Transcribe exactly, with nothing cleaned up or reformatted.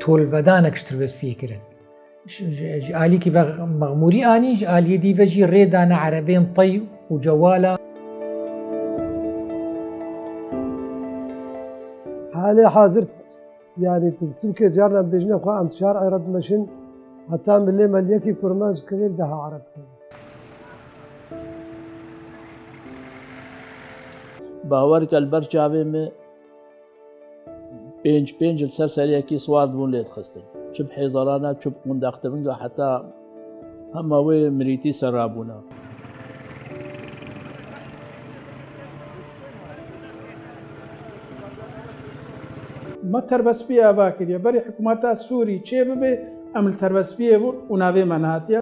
Tolvedanek ji tirbespiyê kirin. Ji, ji, ji alîkî ve mexmûrî anî, ji aliyê dî ve jî rê dane erebên tey û cewala. Halê hazir, yani, tu Tirkiyê carna bêjine xwe em çar ereb dimeşin, heta milê me li yekî kurmanc dikevê, deha ereb dikevê. Bawer ke li ber çavê me pênc pênc li ser seriyekî siwar dibûn lê dixistin. Çi bi hêzarana, çi bi qûndaxtivinga, heta hema wê mirîtî serabûna. Me terbestbî ava kiriye. Berî hikûmeta Sûrî çê bibe, em li terbestbiyê bûn û navê me nehatiye.